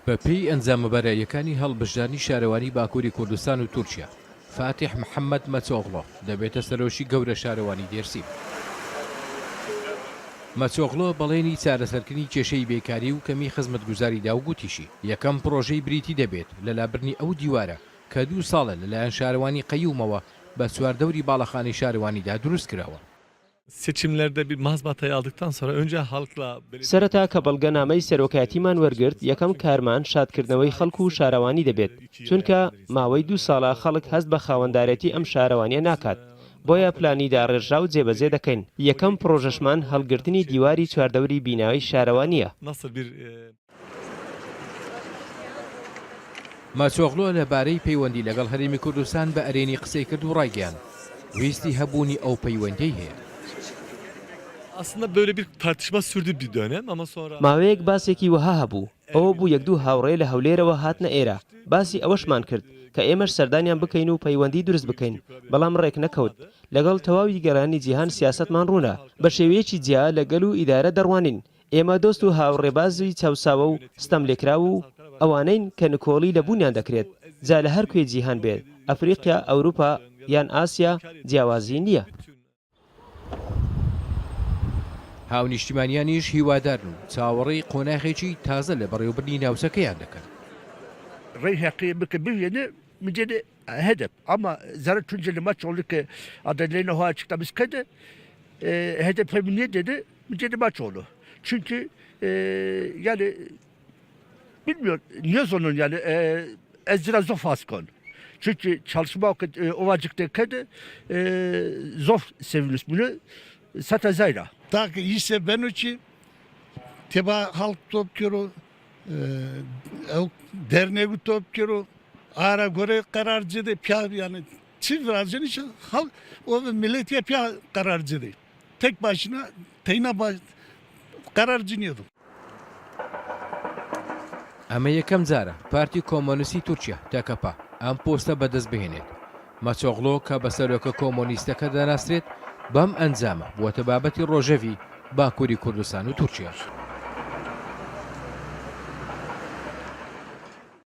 بەپێی ئەنجامە بەراییەکانی هەڵبژرانی شارەوانی باکووری کوردستان و تورکیا، فاتیح محەمەد مەچۆغڵۆ دەبێتە سەرۆکی گەورە شارەوانی دێرسیم. مەچۆغڵۆ بەڵێنی چارەسەرکردنی کێشەی بێکاری و کەمی خزمەتگوزاری دا و گوتیشی، یەکەم پڕۆژەی بریتی دەبێت لە لابردنی ئەو دیوارە کە دوو ساڵە لەلایەن شارەوانی قەیومەوە بە چواردەوری باڵەخانەی شارەوانیدا دروستکراوە. Seçimlerde bir mazbatayı aldıktan sonra önce halkla سەرەتا کە بەڵگەنامەی سەرۆکایەتیمان وەرگرت یەکەم کارمان شادکردنەوەی خەڵک و شارەوانی دەبێت، چونکە ماوەی دوو ساڵە خەڵک هەست بە خاوەندارێتی ئەم شارەوانیە ناکات، بۆیە پلانی داڕێژراو جێبەجێ دەکەین، یەکەم پڕۆژەشمان هەڵگرتنی دیواری چواردەوری بینای شارەوانیە. ماچۆغلۆ لە بارەی پەیوەندی لەگەڵ هەرێمی کوردستان بە ئەرێنی قسەی کرد و ڕایگەیاند، ویستی هەبوونی ئەو پەیوەندیەی هەیە. Aslında böyle bir tartışma sürdü bir dönem ama sonra. ماوەیەک باسێکی وەها هەبوو، ئەوە بوو یەک دوو هاوڕێ لە هەولێرەوە هاتنە ئێرە، باسی ئەوەشمان کرد کە ئێمەش سەردانیان بکەین و پەیوەندی دروست بکەین، بەڵام ڕێکنەکەوت. لەگەڵ تەواوی گەلانی جیهان سیاسەتمان ڕوونە، بە شێوەیەکی جیا لە گەل و ئیدارە دەڕوانین، ئێمە دۆست و هاوڕێبازی چەوساوە و ستەملێکراو و ئەوانەین کە نکۆڵی لە بوونیان دەکرێت، جا لە هەر کوێی جیهان بێت، ئەفریقیا، ئەوروپا یان ئاسیا، جیاوازی نییە. هاونیشتیمانیانیش هیوادارن و چاوەڕێی قۆناخێکی تازە لە بەڕێوەبردنی ناوچەکەیان دەکەن. ڕێی هەقی بکە بوێنێ مجێنێ هەدەپ ئەما زەرە تونجە لە maç oldu ki adaylarına o açıklaması kaydı. HDP niye dedi? Mücadele Maçoğlu. Çünkü e, yani bilmiyor niye zorun yani e, Ezra Zofaskon. Çünkü çalışma vakit e, Ovacık'tayken e, zof sevinmiş bunu. Satazayra. Tak ise ben için teba halk top kero derneği top kero ara göre kararcı de piya yani çift razı için halk o millet piya kararcı değil. Tek başına teyna baş, kararcı niyedim. ئەمە یەکەم جارە پارتی کۆمۆنیستی تورکیا، تەکەپە، ئەم پۆستە بەدەست بهێنێت. مەچۆغلۆ کە بە سەرۆکە کۆمۆنیستەکە دەناسرێت، بەم ئەنجامە بووەتە بابەتی ڕۆژەڤی باکووری کوردستان و تورکیا.